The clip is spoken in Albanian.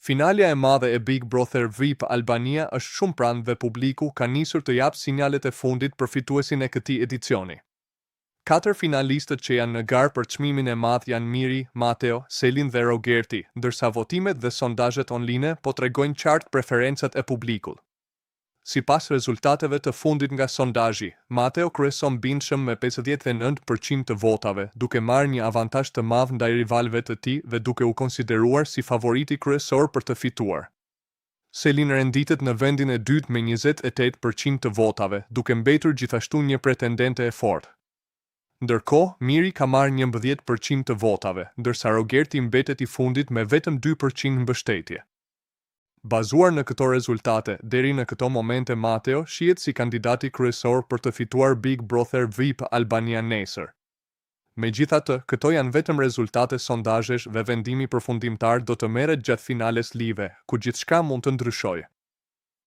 Finalja e madhe e Big Brother VIP Albania është shumë pranë dhe publiku ka nisur të japë sinjalet e fundit për fituesin e këtij edicioni. Katër finalistët që janë në garë për çmimin e madh janë Miri, Mateo, Selin dhe Rogerti, ndërsa votimet dhe sondazhet online po tregojnë qartë preferencat e publikut. Sipas rezultateve të fundit nga sondazhi, Mateo kryeson bindshëm me 59% të votave, duke marrë një avantazh të madh ndaj rivalëve të tij dhe duke u konsideruar si favoriti kryesor për të fituar. Selin renditet në vendin e dytë me 28% të votave, duke mbetur gjithashtu një pretendente e fortë. Ndërkohë, Miri ka marrë 11% të votave, ndërsa Rogerti mbetet i fundit me vetëm 2% mbështetje. Bazuar në këto rezultate, deri në këto momente Mateo shihet si kandidati kryesor për të fituar Big Brother VIP Albania nesër. Megjithatë, këto janë vetëm rezultate sondazhesh dhe vendimi përfundimtar do të merret gjatë finales live, ku gjithçka mund të ndryshojë.